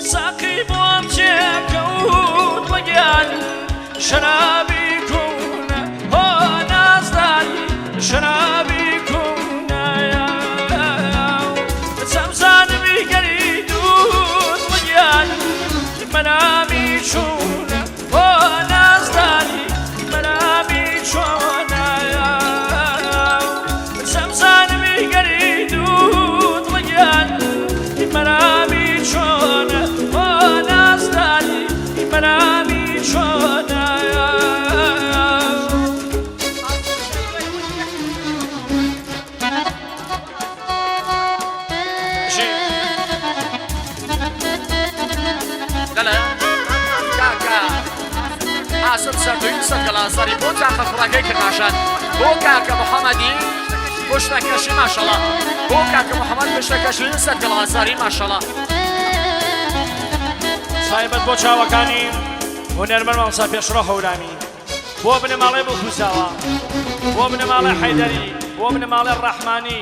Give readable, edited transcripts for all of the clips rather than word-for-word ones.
ساقی بۆم چێکەوت وەگیان شەرابی کوونە هۆ نازداری شەرابی کوونە چەمزانمی گەری دووت وەگیان مەرامی چوونە هۆ نازداری مەرامی چۆنە چەمزانمی گەری دووت وەگیان مەرامی چۆنە هۆ نازداری مەرامی چۆنە. دەڵێ کاکە ئاسم سەردوی سەرگەڵازاری بۆ تاقە کوڕەکەی کرماشان بۆ کاکە محەممەدی پشتەکەشی ماشەڵا بۆ کاکە محەممەد پشتەکەشی سەرگەڵازاری ماشەڵا. تایبەت بۆ چاوەکانی هونەرمەند مامۆستا پێشڕەو هەورامی، بۆ بنەماڵەی بڵکوساوە، بۆ بنەماڵەی حەیدەری، بۆ بنەماڵەی ڕەحمانی،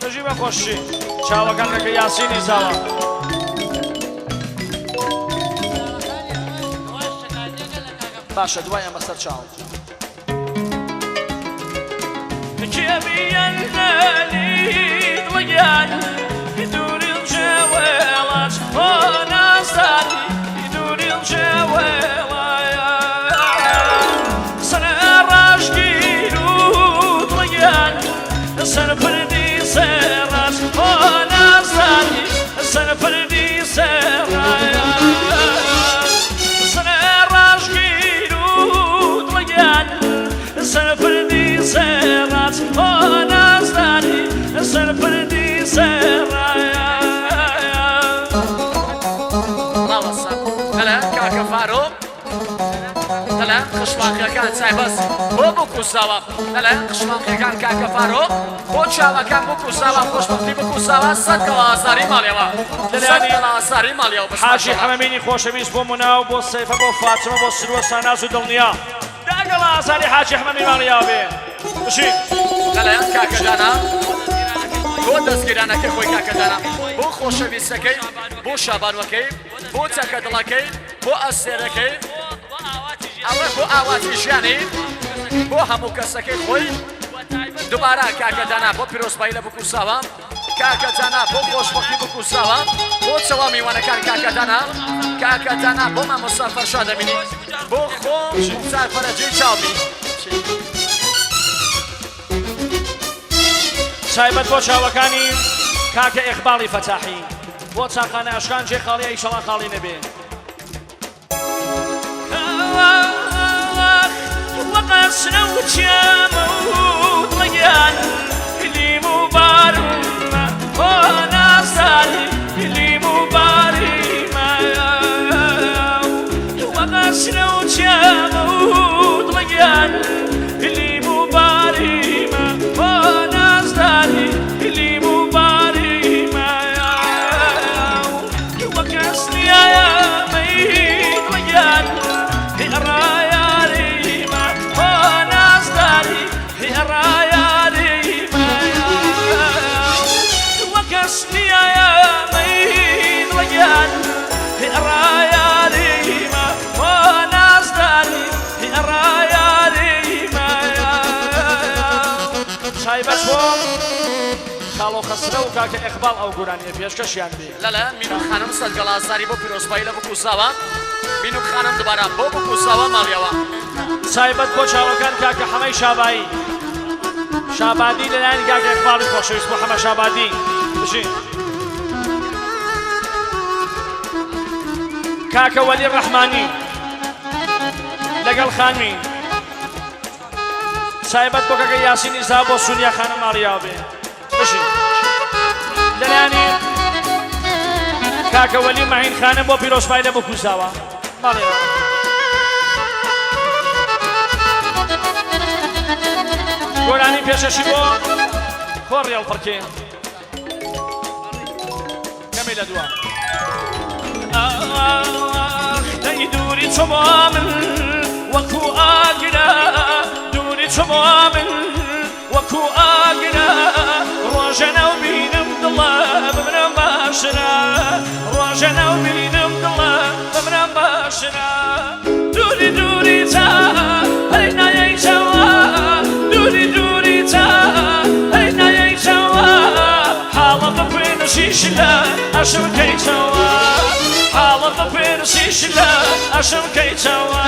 بژی بە خۆشی چاوەکان کاکە یاسینی زاوا. باشە دوای ئەمە سەر چاوم. کێ بیەن لەلی دڵگیان دووری جێوێڵات بۆ نازداری دووری جێوێڵایە سەر ڕاشگیر و دڵگیان سەر پردی سێڕاش بۆ نازداری سەر پردی سێڕایە سەر ڕاشگیر و دڵگیان سەر پردی سێڕاش بۆ نازداری سەر پردی سێڕایە. ڕاوەستە دەڵێ کاکە فاروق دەڵێ قشماقیەکان چای بەس بۆ بکوساوە دەڵێ قشماقیەکان کاکە فاروق بۆ چاوەکان بکوساوە خۆشبەختی بکوساوە سەد گەڵا ئازاری ماڵیەوە سەد گەڵا ئازاری ماڵیەوە بەس حاجی حەمەمینی خۆشەویست بۆ مونا و بۆ سەیفە بۆ فاتمە بۆ سروە ساناز و دڵنیا داگەڵا ئازاری حاجی حەمەمین ماڵیاوە بێ بژی. دەڵێ کاکە دانا بۆ دەستگیرانەکەی خۆی کاکە دانا بۆ خۆشەویستەکەی بۆ شابانوەکەی بۆ چەکە دڵەکەی بۆ ئەستێرەکەی ئەوە بۆ ئاواتی ژیانی بۆ هەموو کەسەکەی خۆی دوبارە کاکە دانا بۆ پیرۆزبایی لە بکوساوە کاکە دانا بۆ خۆشبەختی بکوساوە بۆ چەوا میوانەکان کاکە دانا کاکە دانا بۆ مامۆستا فەرشاد ئەمینی بۆ خۆم موختار فەرەجی چاومی. تایبەت بۆ چاوەکانی کاکە ئیقباڵی فەتاحی بۆ چاخانە ئەشکان جێ خاڵی ئیشەڵا خاڵی نەبێ. تایبەت بۆ خاڵۆ خەسرەو و کاکە ئیقباڵ ئەو گۆرانیە پێشکەشیان بێ. لەلایەن مینو خانم سەرگەڵازاری بۆ پیرۆزبایی لە بکوساوە مینو خانم دوبارە بۆ بکوساوە ماڵیەوە. تایبەت بۆ چاوەکان کاکە حەمەی شابایی شابادی لەلایەن کاکە ئیقباڵی خۆشەویست بۆ حەمە شابادی بژین. کاکە وەلی ڕەحمانی لەگەڵ خانمی تایبەت بۆ کاکە یاسین ئیسا بۆ سونیا خانم ماڵیاو بێ بژین. لەلایەنی کاکە وەلی مەعین خانم بۆ پیرۆزبای لە بکوزاوە ماڵیاوە. گۆرانی پێشەشی بۆ کۆڕی هەڵپەڕکێ کەمێ لە دوا. ئاخ دەی دووری چۆ بۆ من وەکو ئاگرە دووری چۆ بۆ من وەکو ئاگرە ڕۆژە ناو بینم دڵە بمرم باشرە ڕۆژە ناو بینم چرا دووری دووری چا هەی نایەی چاوە دووری دووری چا هەی نایەی چاوە حاڵە بپرسی شلە ئەشم کەی چاوە حاڵە بپرسی شلە ئەشم کەی چاوە.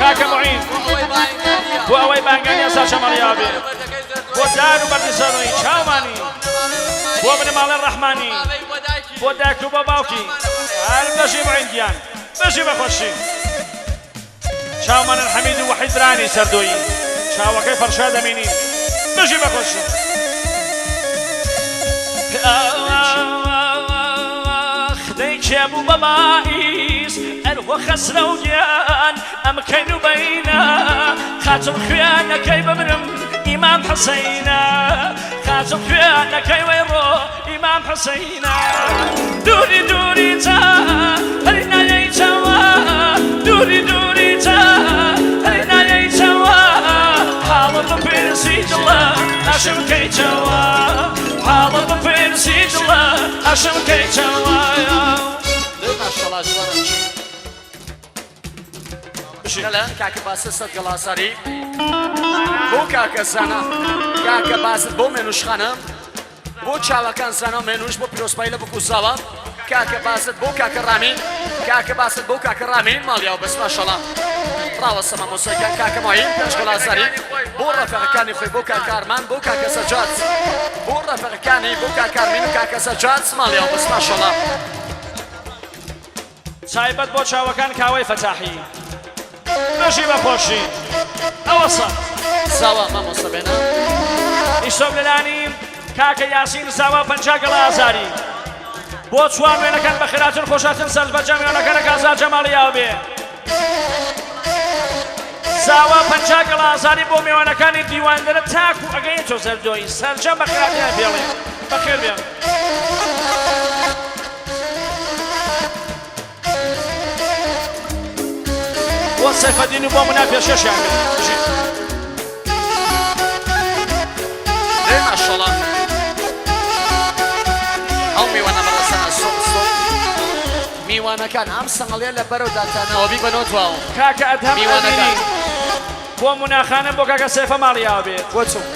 کاکە معین بۆ ئەوەی بانگانی ئەسا چەمەڵیا بێ بۆ دار و بەردی سەرۆی چاومانی بۆ بنەماڵەی ڕەحمانی بۆ دایک و بۆ باوکی هەر بەژی معین گیان بەژی بەخۆشی چاومانن حەمید و وەحید برانی سەردۆیی چاوەکەی فەرشا دەمینین بژی بەخۆشی. ئاخ دەی کێ بوو بە بائیس ئەرهۆ خەسرەو گیان ئەم کەین و بەینە خاچم خوێنەکەی بمرم ئیمام حەسەینە خاچم خوێنەکەی وەی ڕۆ ئیمام حەسەینە دووری دووری چا هەری نایەی چاوە دووری دووری چا هەری نایەی چاوە حاڵم بپرسی دڵە ئاشم کەی چاوە حاڵم بپرسی دڵە ئاشم کەی چاوە. ماشەڵا جوانە. لەلایەن کاکە باسل سەد گەڵاساری بۆ کاکە زانا کاکە باسل بۆ مێنوشخانە بۆ چاوەکان زانا و مێنوش بۆ پیرۆزبایی لە بکو زاوە کاکە باسل بۆ کاکە ڕامین کاکە باسل بۆ کاکە ڕامین ماڵیاو بەس ماشەڵا ڕاوەستە مامۆستا گیان کاکە ماین پێنج گەڵاساری بۆ ڕەفیقەکانی خۆی بۆ کاکە ئارمان بۆ کاکە سەجاد بۆ ڕەفیقەکانی بۆ کاکە ئارمین و کاکە سەجاد ماڵیاو بەس ماشەڵا. تایبەت بۆ چاوەکان کاوەی فەتاحی بژی بە خۆشی ئەوە سە. زاوا مامۆستا بێنە. ئیسۆم لەلانی کاکە یاسین زاوا 50 گەڵا ئازاری بۆ چوار وێنەکان بەخێراتن خۆشاتن سەرج بەجام وێنەکانە کازار جەماڵی یاوبێ زاوا 50 گەڵا ئازاری بۆ مێوانەکانی دیواندەرە تاکو ئەگەیە تۆ زەردۆی سەرجەم بەخێراتیان پێڵێ بەخێر بێن. بۆ سەیفەدین و بۆ منا پێشکەشیان کرد. بژیت. دەی ماشەڵا ئەو میوانە بەڕێزانە سۆم سۆم میوانەکان ئەم سەنگەڵیە لە بەرەو داتانەوە بیبەنەوە دواوە کاکە ئەدهەم میوانەکان. ئەمینی بۆ مناخانم بۆ کاکە سەیفە ماڵی ئاوا بێت. بۆ چۆن؟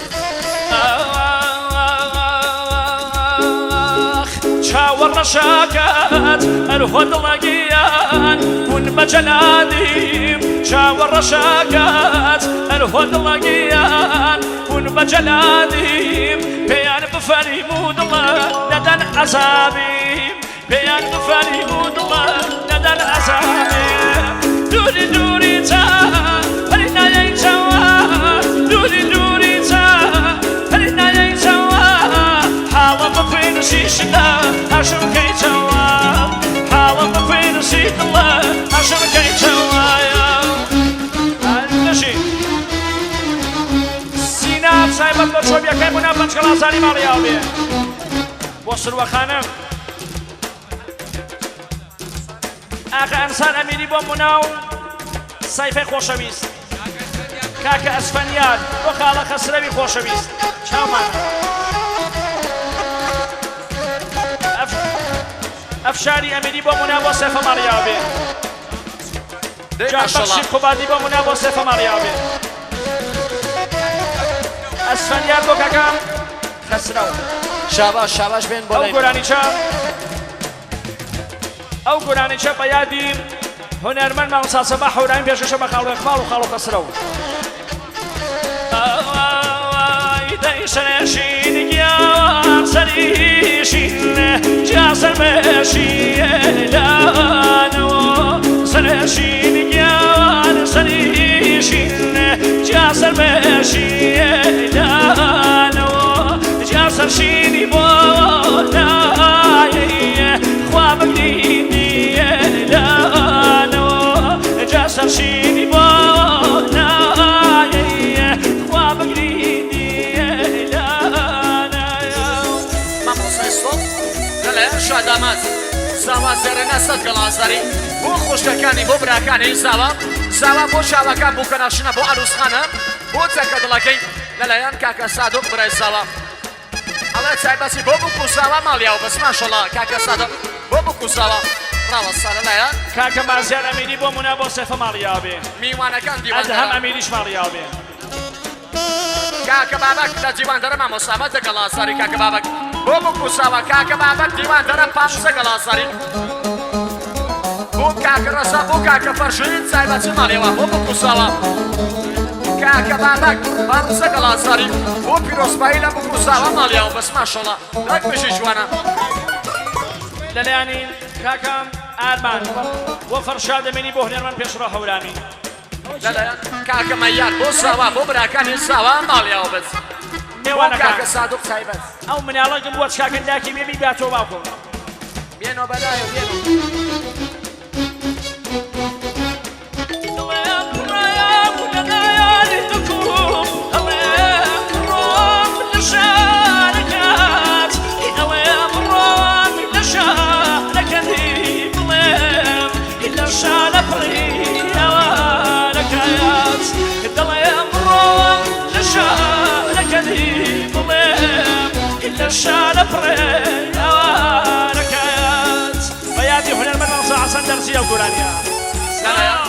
ئاخ چاوە ڕەشەکەت ئەرهۆ دڵە گیان بوون بە جەلادیم چاوە ڕەشەکەت ئەرهۆ دڵە گیان بوون بە جەلادیم پێیان بفەریموو دڵە نەدەن عەزابیم پێیان بفەریموو دڵە نەدەن عەزابیم دووری دووری چا هەری نایەی چاوە دووری دووری چا هەری نایەی چاوە حاڵم بپرسی شلە ئاشم کەی چاوە حاڵم بپرسی دڵە ئاشم کەی چاوە بژی سینا تایبەت بە چۆبیەکەی بوونا پەنجکەڵازانی ماڵی ئاوبێ بۆ سروەخانم ئاغا ئەنسار ئەمیری بۆ مونا و سەیفەی خۆشەویست کاکە ئەسفەنیار بۆ خاڵە خەسرەوی خۆشەویست چاومان ئەفشاری ئەمیری بۆ مونا بۆ سەیفە ماڵیاوە بێ جانبەخشی قوبادی بۆ مونا بۆ سەیفە ماڵیاوە بێ ئەسفەنیار بۆ کاکە خەسرەو شاباش شاباش بێن بۆ ئەو گۆرانیچە ئەو گۆرانیچە بە یادی هونەرمەند مامۆستا سەباح هەورامی پێشکەشە بە خاڵۆ ئیقباڵ و خاڵۆ خەسرەو. دەی سەرشین گیان سەریشین جا سەرمەشیە لانەوە سەرشین گیان سەریشین جا سەرمەشیە لانەوە جا سەرشینی بۆ نایە خوا بگرینی لانەوە جا سەرشینی بۆ نایە خوا بگرینی لانەوە. مامۆستای سۆم لەلایەن شاداماد زاوا زێڕێنە سەد گەڵازاری بۆ خوشکەکانی بۆ براکانی زاوا زاوا بۆ چاوەکان بووکەناشنە بۆ عەروسخانە بۆ تەکە دڵەکەی لەلایەن کاکە سادۆق برای زاوا. دەڵێ تایبەتی بۆ بووک و زاوا ماڵیاوە بەس ماشەڵا کاکە سادق بۆ بووک و زاوا ڕاوەستا لەلایەن. کاکە مازیار ئەمیری بۆ مونا بۆ سێفە ماڵیاوە بێ. میوانەکان دیوان ئەدهەم دەرە. ئەمیریش ماڵیاوە بێ. کاکە بابەک لە دیوان دەرە مامۆستا مەدە گەڵازاری کاکە بابەک بۆ بووک و زاوا کاکە بابەک دیوان دەرە پانزە گەڵازاری بۆ کاکە ڕەزا بۆ کاکە فەرشین تایبەتی ماڵیەوە بۆ بووک و زاوا کاکە بابەک پانزە گەڵازاری بۆ پیرۆزبایی لە بووک و زاوا ماڵیەوە بەس ماشەڵا دەک بژی جوانە. لەلایەنی کاکە ئارمان بۆ فەرشاد ئەمینی بۆ هونەرمەند پێشڕەو هەورامی. لەلایەن کاکە مەیار بۆ ساوا بۆ براکانی ساوا ماڵیاوە بەس بۆ مێوانەکان کاکە سادق تایبەت. ئەو مناڵەگم بووە چاکە داکی بێ بیباتەوە باوکم. بێنۆ بەلایەوە بێنۆ. دڵێم پڕەم لە نایانی بکوم ئەڵێم ڕۆم لە شارەکەت ئەڵێم ڕۆم لە شارەکەتی بڵێم لە شارە پڕی ئەوانەکەت دەڵێم ڕۆم لە شارەکەتی بڵێم لە شارە پڕێ ئەوانەکەت بە یادی هونەرمەند مامۆستا حەسەن دەرزی ئەو گۆرانیە. لەلایەن.